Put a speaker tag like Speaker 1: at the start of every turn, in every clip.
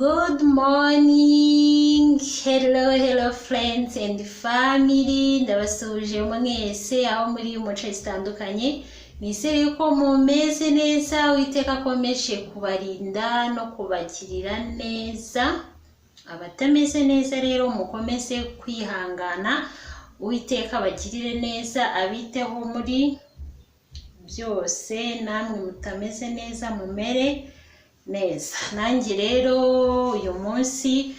Speaker 1: Good morning, hello, hello friends and family. Ndabasuhuje mwese aho muri mu nce zitandukanye. Nizere yuko mumeze neza. Uwiteka akomeje kubarinda no kubagirira neza. Abatameze neza rero mukomeze kwihangana, Uwiteka abagirire neza, abiteho muri byose. Namwe mutameze neza mumere neza. Nanjye rero uyu munsi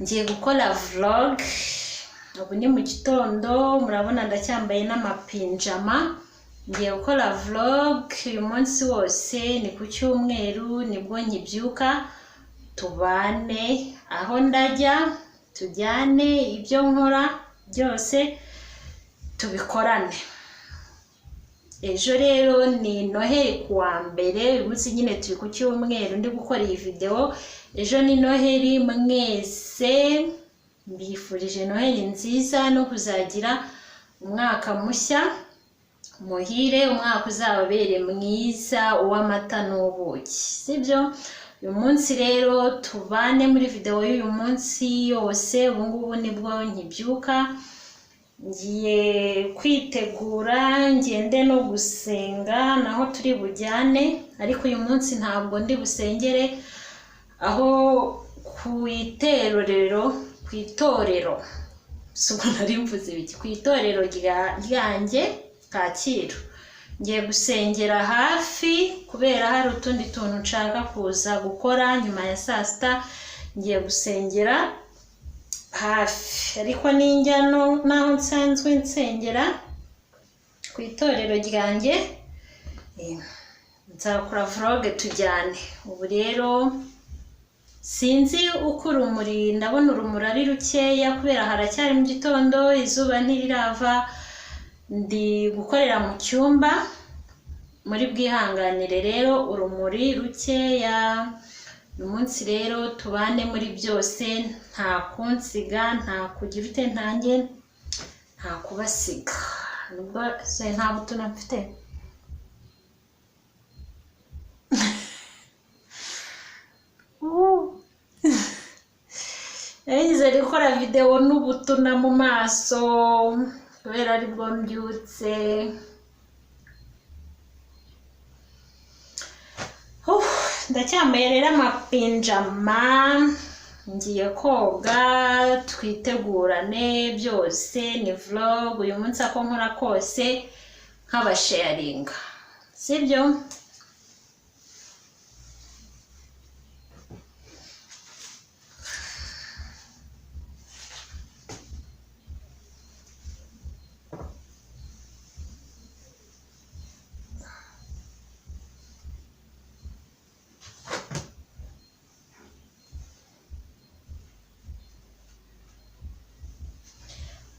Speaker 1: ngiye gukora vlog. Ubu ni mu gitondo, murabona ndacyambaye n'amapinjama. Ngiye gukora vlog uyu munsi wose, ni ku cyumweru nibwo nkibyuka. Tubane aho ndajya, tujyane, ibyo nkora byose tubikorane. Ejo rero ni Noheli, ku wa mbere. Uyu munsi nyine turi ku cyumweru ndi gukora iyi videwo. Ejo ni Noheli. Mwese mbifurije Noheli nziza no kuzagira umwaka mushya muhire, umwaka uzababere mwiza uw'amata n'ubuki, sibyo? Uyu munsi rero tubane muri videwo y'uyu munsi yose. Ubu ngubu nibwo nkibyuka, ngiye kwitegura ngende no gusenga, naho turi bujyane. Ariko uyu munsi ntabwo ndi busengere aho ku iterorero, ku itorero, si ubwo nari mvuze ibiki, ku itorero ryanjye Kacyiru. Ngiye gusengera hafi kubera hari utundi tuntu nshaka kuza gukora nyuma ya saa sita. Ngiye gusengera hafi, ariko ninjya no n'aho nsanzwe nsengera ku itorero ryanjye, nzakora vlog tujyane. Ubu rero sinzi uko urumuri, ndabona urumuri ari rukeya kubera haracyari mu gitondo, izuba ntirirava. Ndi gukorera mu cyumba, muri bwihanganire rero urumuri rukeya. Uyu munsi rero tubane muri byose, nta kunsiga, nta kugira ute, ntange nta kubasiga. Nubwo se nta butuna mfite. Narigize gukora videwo n'ubutuna mu maso kubera aribwo mbyutse. Uf, ndacyambaye rero amapinjama. Ngiye koga, twitegurane byose. Ni vlog uyu munsi, ako nkora kose nkabasharinga, sibyo?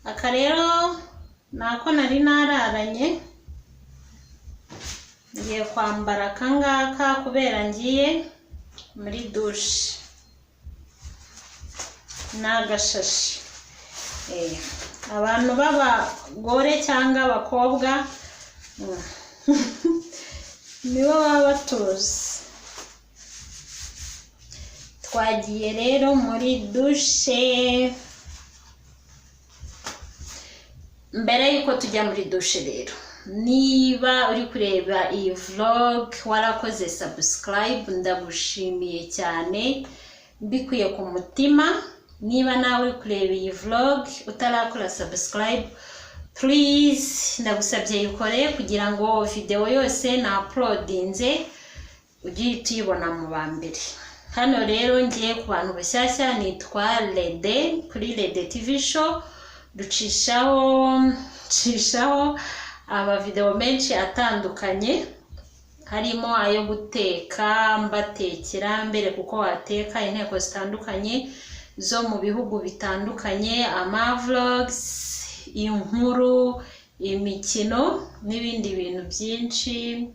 Speaker 1: Aka rero ni ako nari nararanye. Ngiye kwambara aka ngaka kubera ngiye muri dushe. Ni agashashi. Abantu b'abagore cyangwa abakobwa nibo baba batuzi. Twagiye rero muri dushe. Mbere y'uko tujya muri dushe rero, niba uri kureba iyi vlog warakoze subscribe, ndagushimiye cyane mbikuye ku mutima. Niba nawe uri kureba iyi vlog utarakora subscribe, please ndagusabye yikore kugira ngo video yose na uploadinze ujye uhita uyibona mu ba mbere. Hano rero ngiye ku bantu bashyashya, nitwa Lede kuri Lede TV Show. Ducishaho cishaho amavideo menshi atandukanye, harimo ayo guteka, mbatekera mbere kuko wateka inteko zitandukanye zo mu bihugu bitandukanye, amavlogs, inkuru, imikino n'ibindi bintu byinshi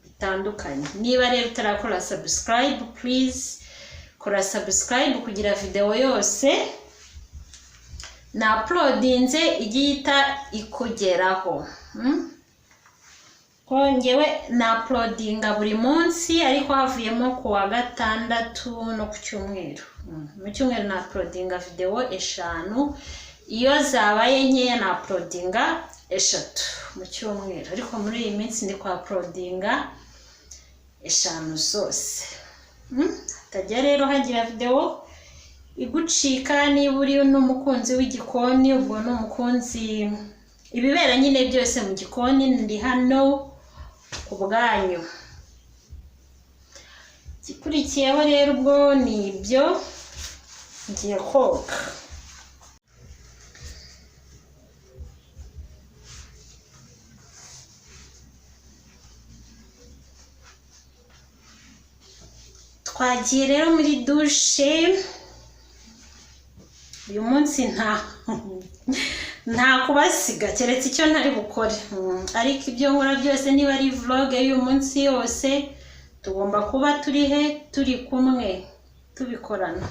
Speaker 1: bitandukanye. Niba rero utarakora subscribe, please kora subscribe kugira video yose na uploadinze ijye ihita ikugeraho. Ko ngewe na uploadinga buri munsi, ariko havuyemo ku wa gatandatu no ku cyumweru. Mu cyumweru na uploadinga video 5, iyo zabaye nkeya na uploadinga 3 mu cyumweru, ariko muri iyi minsi ndi kwa uploadinga 5 zose. Hatajya rero hagira video igucika niba uri n'umukunzi w'igikoni, ubwo ni umukunzi ibibera nyine byose mu gikoni, ndi hano ku bwanyu. Igikurikiyeho rero ubwo ni ibyo, ngiye koga. Twagiye rero muri dushe. Uyu munsi nta kubasiga, keretse icyo ntari bukore. Ariko ibyo nkora byose, niba ari vlog y'uyu munsi yose, tugomba kuba turi he, turi kumwe tubikorana.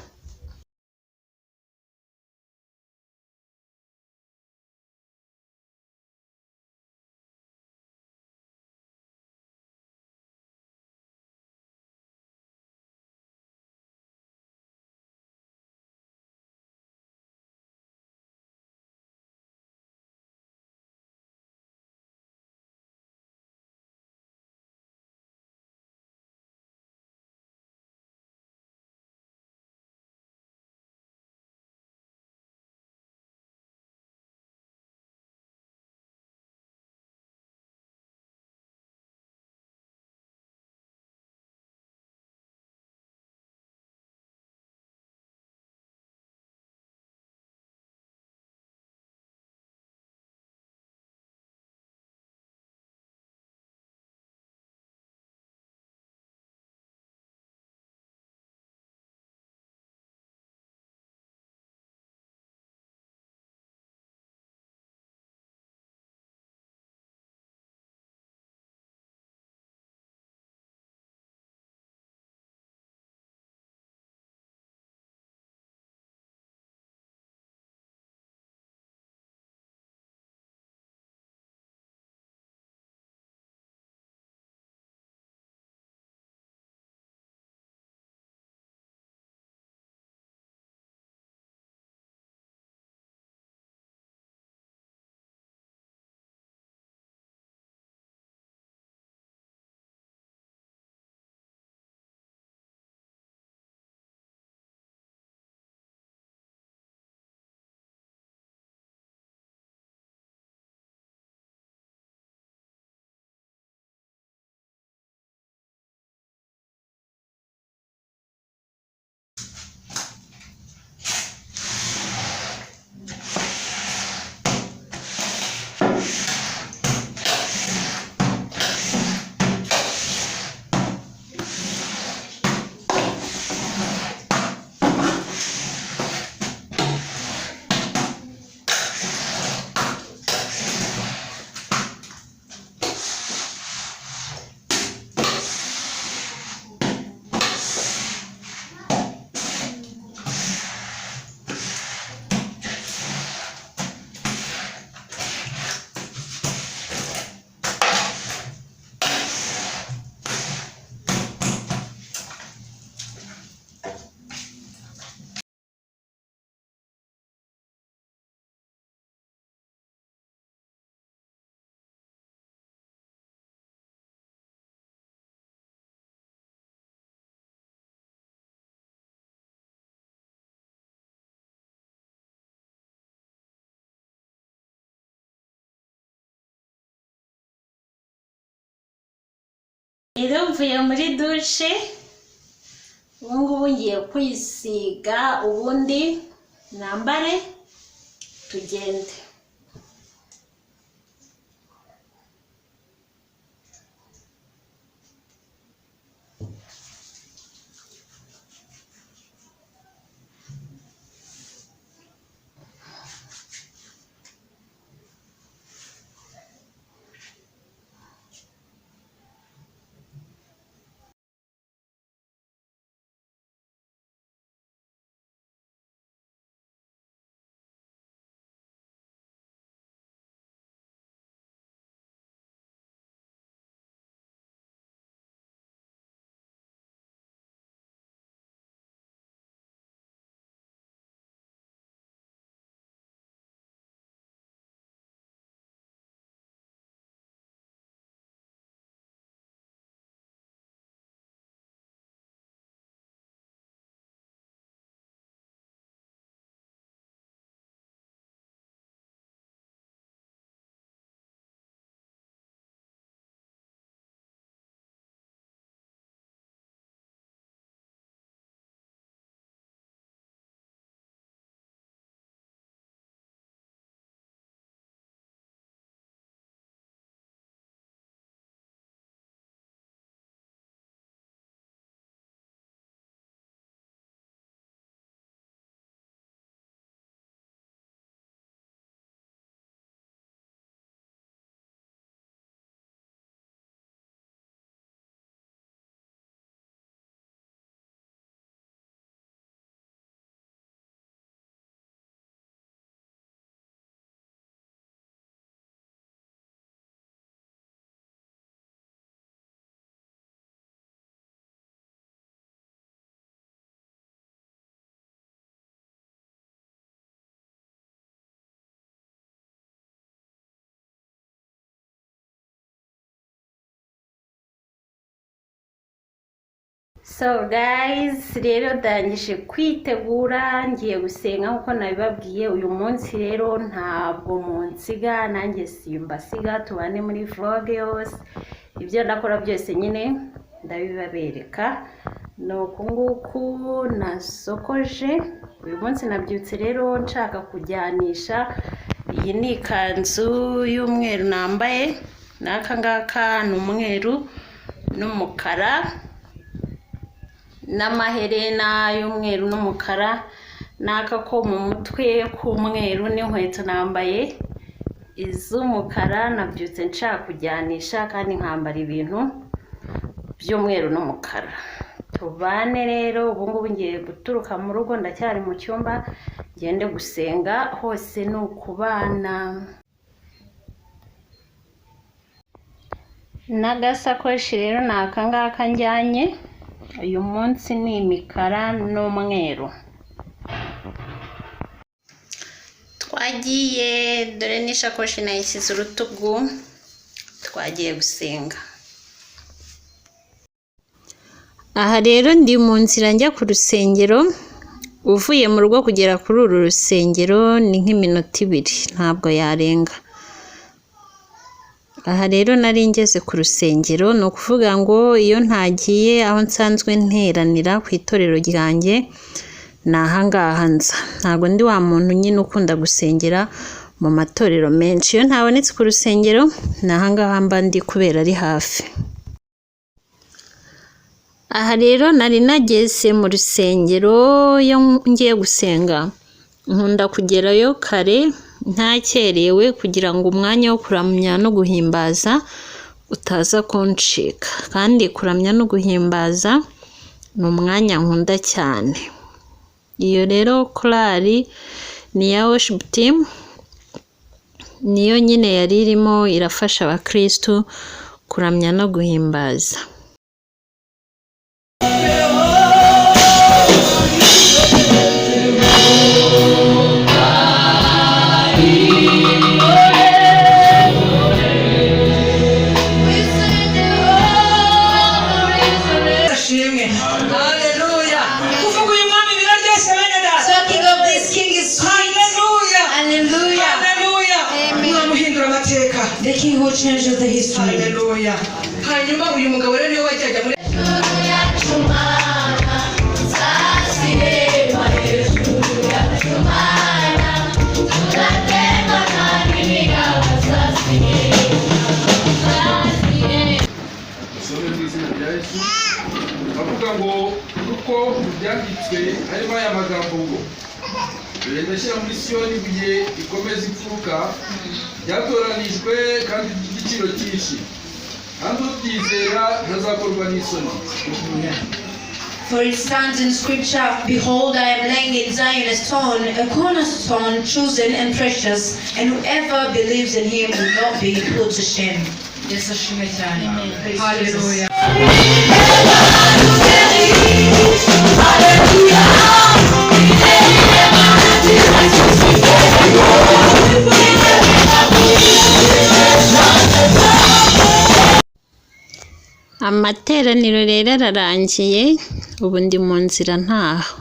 Speaker 1: Rero mvuye muri dushe, ubu ngubu ngiye kwisiga, ubundi nambare tugende. So guys, rero ndangije kwitegura, ngiye gusenga nk'uko nabibabwiye. Uyu munsi rero ntabwo munsiga, nanjye simbasiga, tubane muri vlog yose. Ibyo ndakora byose nyine ndabibabereka. Ni uku nguku nasokoje. Uyu munsi nabyutse rero nshaka kujyanisha. Iyi ni ikanzu y'umweru nambaye, n'aka ngaka ni umweru n'umukara, n'amaherena y'umweru n'umukara, n'aka ko mu mutwe k'umweru, n'inkweto nambaye iz'umukara. Nabyutse nshaka kujyanisha kandi nkambara ibintu by'umweru n'umukara. Tubane rero. Ubu ngubu ngiye guturuka mu rugo, ndacyari mu cyumba, ngende gusenga. Hose ni ukubana. N'agasakoshi rero ni aka ngaka njyanye uyu munsi, ni imikara n'umweru. Twagiye, dore n'ishakoshi nayishyize urutugu, twagiye gusenga. Aha rero ndi mu nzira njya ku rusengero. Uvuye mu rugo kugera kuri uru rusengero ni nk'iminota 2, ntabwo yarenga. Aha rero nari ngeze ku rusengero. Ni ukuvuga ngo iyo ntagiye aho nsanzwe nteranira ku itorero ryanjye, ni ahangaha nza. Ntabwo ndi wa muntu nyine ukunda gusengera mu matorero menshi. Iyo ntabonetse ku rusengero, ni ahangaha mba ndi kubera ari hafi. Aha rero nari nageze mu rusengero. Iyo ngiye gusenga nkunda kugerayo kare ntakerewe, kugira ngo umwanya wo kuramya no guhimbaza utaza kuncika. Kandi kuramya no guhimbaza ni umwanya nkunda cyane. Iyo rero korali ni iya worship team, niyo nyine yari irimo irafasha abakirisitu kuramya no guhimbaza.
Speaker 2: Ashimwe, haleluya! Kuvuga uyu mwami biraryoshye, bene data.
Speaker 3: Talking of this king is sweet.
Speaker 2: Haleluya!
Speaker 3: Hallelujah.
Speaker 2: Haleluya! Umwami uhindura amateka.
Speaker 3: The king who changes the history.
Speaker 2: Haleluya! Hanyuma uyu mugabo rero niwe wajyaga muri
Speaker 4: Usome mu izina rya Yesu. Bavuga ngo kuko mu byanditswe harimo aya magambo ngo: "Dore ndashyira muri Siyoni ibuye rikomeza imfuruka, ryatoranijwe kandi ry'igiciro cyinshi, kandi uryizera ntazakorwa n'isoni."
Speaker 3: For it stands in scripture, "Behold, I am laying in Zion a stone, a cornerstone, chosen and precious, and whoever believes in him will not be put to shame."
Speaker 2: Yesu ashimwe cyane, haleluya!
Speaker 1: Amateraniro rero ararangiye, ubu ndi mu nzira ntaha.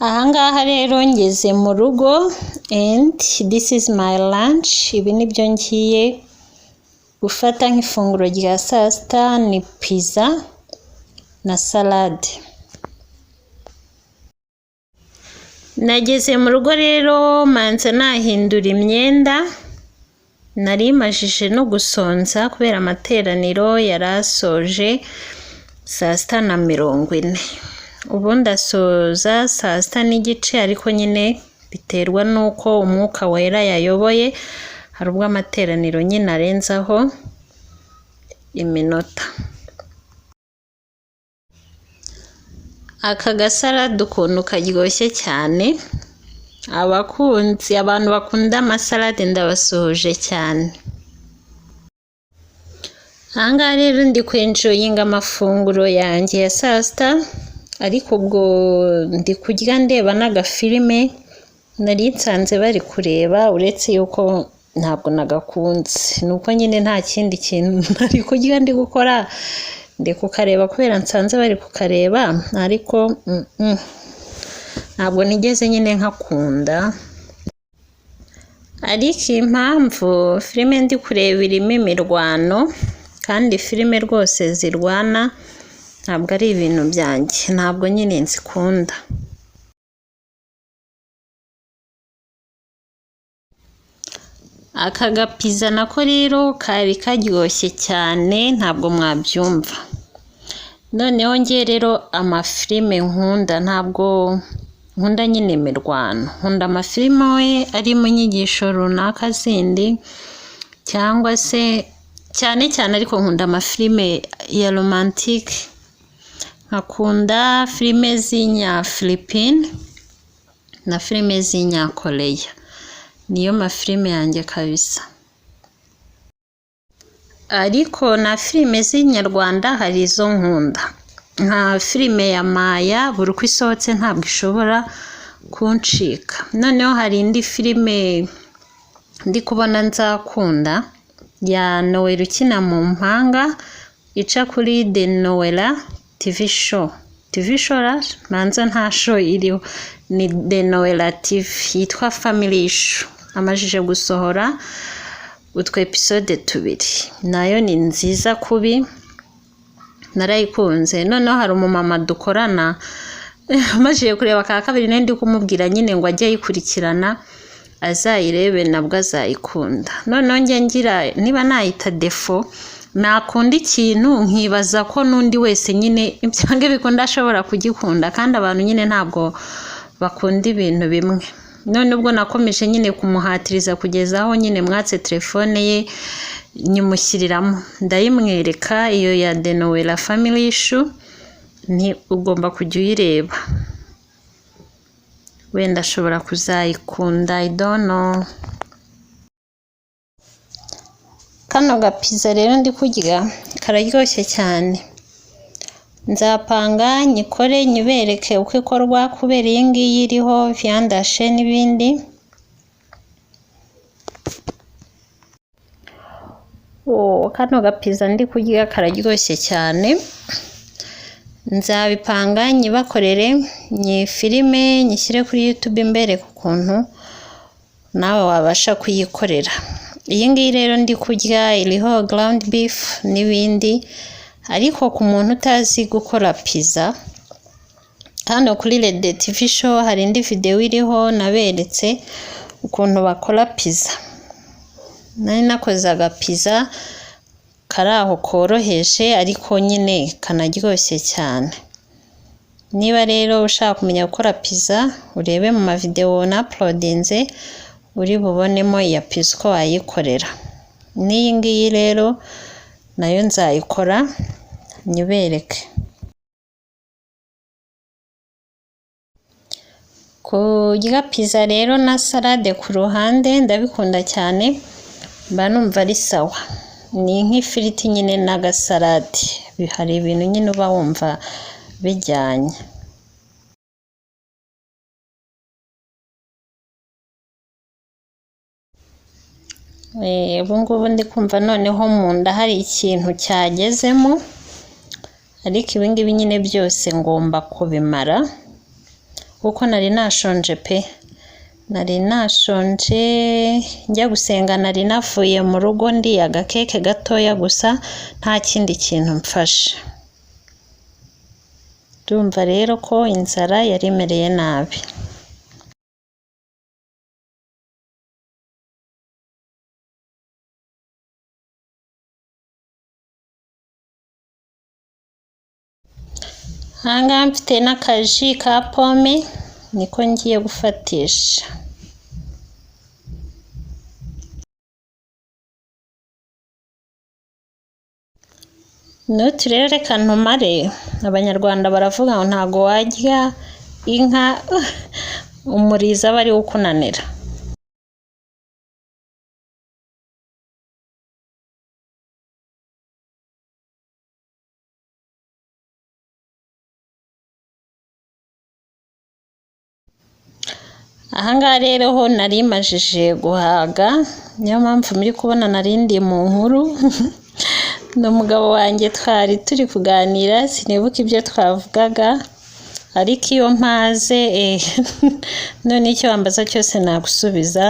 Speaker 1: Ahangaha rero ngeze mu rugo, and this is my lunch. Ibi nibyo ngiye gufata nk'ifunguro rya saa sita, ni pizza na salade. Nageze mu rugo rero manza nahindura imyenda. Nari majije no gusonza kubera amateraniro yari asoje saa 6:40. Ubundi asoza saa 6:30, ariko nyine biterwa n'uko Umwuka Wera yayoboye, hari ubwo amateraniro nyine arenzaho iminota. Aka gasarade ukuntu karyoshye cyane! Abakunzi, abantu bakunda amasalade, ndabasuhuje cyane. Ahangaha rero ndi kwenjoyinga amafunguro yanjye ya saa sita, ariko ubwo ndi kurya ndeba n'agafilime. Nari nsanze bari kureba, uretse yuko ntabwo nagakunze, ni uko nyine nta kindi kintu nari kurya ndi gukora, ndi kukareba kubera nsanze bari kukareba, ariko ntabwo nigeze nyine nkakunda. Ariko impamvu filime ndi kureba irimo imirwano, kandi filime rwose zirwana ntabwo ari ibintu byanjye, ntabwo nyine nzikunda. Aka gapiza nako rero kari karyoshye cyane, ntabwo mwabyumva. Noneho ngiye rero amafilime nkunda, ntabwo nkunda nyine imirwano, nkunda amafilime we ari mu nyigisho runaka zindi, cyangwa se cyane cyane ariko nkunda amafilime ya romantike, nkakunda filime z'inyafilipine na filime z'inyakoreya, niyo mafilime yanjye kabisa. Ariko na filime z'inyarwanda hari izo nkunda, nka filime ya Maya buri uko isohotse ntabwo ishobora kuncika. Noneho hari indi filime ndi kubona nzakunda ya Noella ukina mu mpanga, ica kuri The Noella TV show. TV show manza nta show iriho, ni The Noella TV yitwa Family Issue. Amajije gusohora utwo episode 2, nayo ni nziza kubi, narayikunze. Noneho hari umumama dukorana amajije kureba ka kabiri, nari ndi kumubwira nyine ngo ajye ayikurikirana azayirebe nabwo azayikunda. Noneho njye ngira niba nayita defo, nakunda ikintu nkibaza ko n'undi wese nyine ibyange bikunda ashobora kugikunda, kandi abantu nyine ntabwo bakunda ibintu bimwe. None ubwo nakomeje nyine kumuhatiriza kugeza aho nyine mwatse telefone ye nyimushyiriramo, ndayimwereka iyo ya The Noella Family Issue, nti ugomba kujya uyireba, wenda ashobora kuzayikunda, I don't know. Kano gapiza rero ndi kurya kararyoshye cyane, nzapanga nyikore nyibereke uko ikorwa, kubera iyi ngiyi iriho viandashe n'ibindi. Kano gapiza ndi kurya kararyoshye cyane, nzabipanga nyibakorere nyifilime nyishyire kuri YouTube mbereke ukuntu nawe wabasha kuyikorera. Iyi ngiyi rero ndi kurya iriho ground beef n'ibindi, ariko ku muntu utazi gukora pizza, hano kuri Rede TV show hari indi video iriho naberetse ukuntu bakora pizza. Nari nakoze agapiza kari aho koroheje ariko nyine kanaryoshye cyane. Niba rero ushaka kumenya gukora pizza, urebe mu mavideo na uploadinze uri bubonemo iya pizza uko wayikorera. N'iyi ngiyi rero nayo nzayikora nyibereke. Kurya pizza rero na salade ku ruhande ndabikunda cyane, mba numva ari sawa. Ni nk'ifiriti nyine n'agasalade, hari ibintu nyine uba wumva bijyanye. Ubu ngubu ndi kumva noneho mu nda hari ikintu cyagezemo, ariko ibi ngibi nyine byose ngomba kubimara kuko nari nashonje pe, nari nashonje. Njya gusenga nari navuye mu rugo ndiye agakeke gatoya gusa, nta kindi kintu mfashe. Ndumva rero ko inzara yari imereye nabi. Aha ngaha mfite n'akaji ka pome, niko ngiye gufatisha. N'utu rero reka ntumare, Abanyarwanda baravuga ngo ntago warya inka umurizo aba ariwo ukunanira. Ahangaha rero ho nari majije guhaga, niyo mpamvu muri kubona narindi mu nkuru. Ni umugabo wanjye twari turi kuganira, sinibuka ibyo twavugaga, ariko iyo mpaze none icyo wambaza cyose nagusubiza,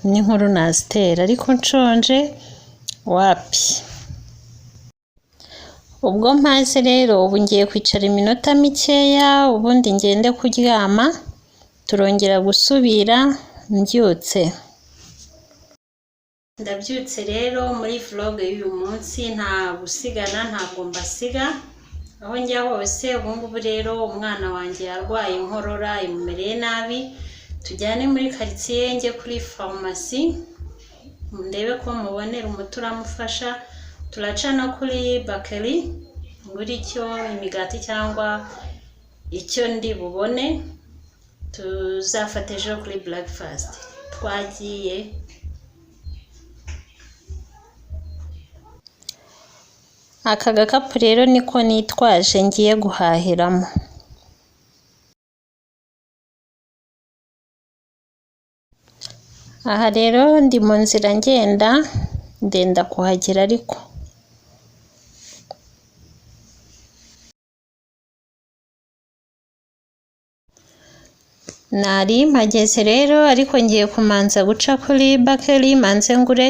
Speaker 1: n'inkuru nazitera, ariko nshonje wapi. Ubwo mpaze rero ubu ngiye kwicara iminota mikeya, ubundi ngende kuryama, turongera gusubira mbyutse. Ndabyutse rero muri vlog y'uyu munsi, nta gusigana, ntabwo mbasiga aho njya hose. Ubu ngubu rero umwana wanjye yarwaye inkorora imumereye nabi, tujyane muri karitsiye njye kuri farumasi ndebe ko mubonera umuti uramufasha. Turaca no kuri bakeri ngure icyo imigati cyangwa icyo ndi bubone, tuzafata ejo kuri breakfast. Twagiye. Aka gakapu rero niko nitwaje ngiye guhahiramo. Aha rero ndi mu nzira ngenda, ndenda kuhagera ariko. Nari mpageze rero, ariko ngiye kumanza guca kuri bakeri manze ngure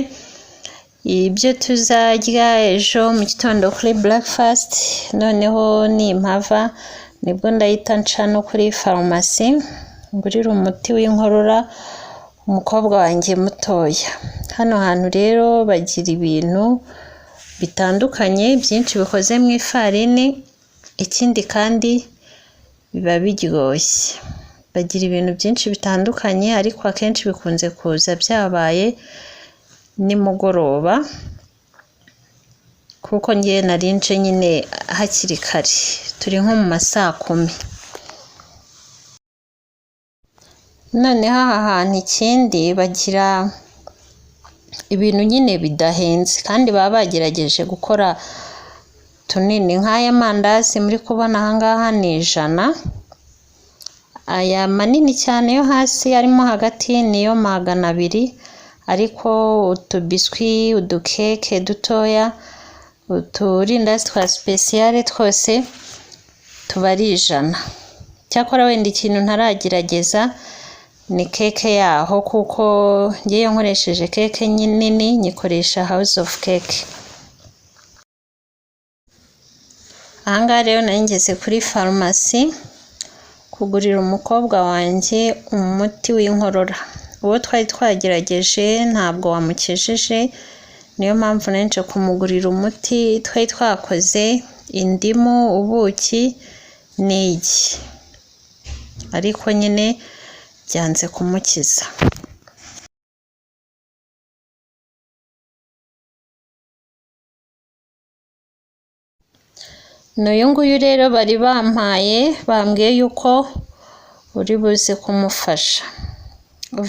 Speaker 1: ibyo tuzarya ejo mu gitondo kuri breakfast, noneho nimpava nibwo ndahita nca no kuri farumasi ngurire umuti w'inkorora umukobwa wanjye mutoya. Hano hantu rero bagira ibintu bitandukanye byinshi bikoze mu ifarini, ikindi kandi biba biryoshye. Bagira ibintu byinshi bitandukanye, ariko akenshi bikunze kuza byabaye nimugoroba, kuko ngewe nari nje nyine hakiri kare, turi nko mu ma saa kumi. Noneho aha hantu ikindi bagira ibintu nyine bidahenze, kandi baba bagerageje gukora tunini. Nk'aya mandazi muri kubona aha ngaha ni 100, aya manini cyane yo hasi arimo hagati niyo 200, ariko utubiswi, udukeke dutoya, uturindazi twa sipesiyale twose tuba ari 100. Cyakora wenda ikintu ntaragerageza ni keke yaho, kuko ngewe nkoresheje keke nini nyikoresha House of Cake. Aha ngaha rero nari ngeze kuri farumasi kugurira umukobwa wanjye umuti w'inkorora. Uwo twari twagerageje ntabwo wamukejeje, niyo mpamvu nari kumugurira umuti twari twakoze indimu, ubuki n'igi, ariko nyine byanze kumukiza. N'uyu nguyu rero bari bampaye, bambwiye yuko uri buze kumufasha.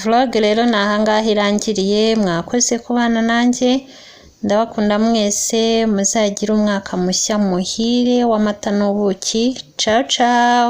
Speaker 1: Vlog rero ni ahangaha irangiriye, mwakoze kubana nanjye, ndabakunda mwese, muzagire umwaka mushya muhire w'amata n'ubuki. Ciao ciao.